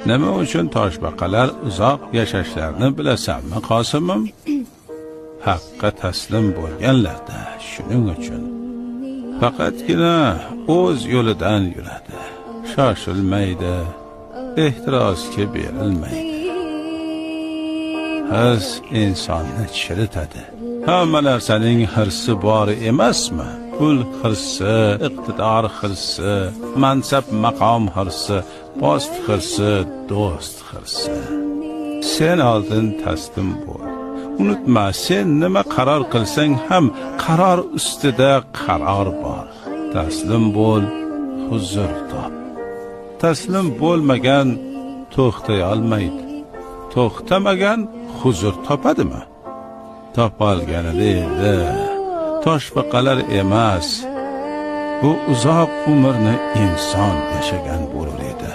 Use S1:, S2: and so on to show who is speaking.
S1: Nima uchun toshbaqalar uzoq yashashlarini bilasanmi, Qosimim? Haqqa taslim bo'lganlarda, shuning uchun. Faqatgina o'z yo'lidan yuradi, shoshilmaydi, ehtirosga berilmaydi. Hirs insonni chiritadi. Hamma narsaning hirsi bor emasmi? Pul hirsi, iqtidor hirsi, mansab maqom hirsi, post hirsi, do'st hirsi. Sen oldin taslim bo'l. Unutma, sen nima qaror qilsang ham qaror ustida qaror bor. Taslim bo'l, huzur top. Taslim bo'lmagan to'xtay olmaydi. To'xtamagan huzur topadimi? Topolganida edi. Toshbaqalar emas, bu uzoq umrni inson yashagan bo'lur edi.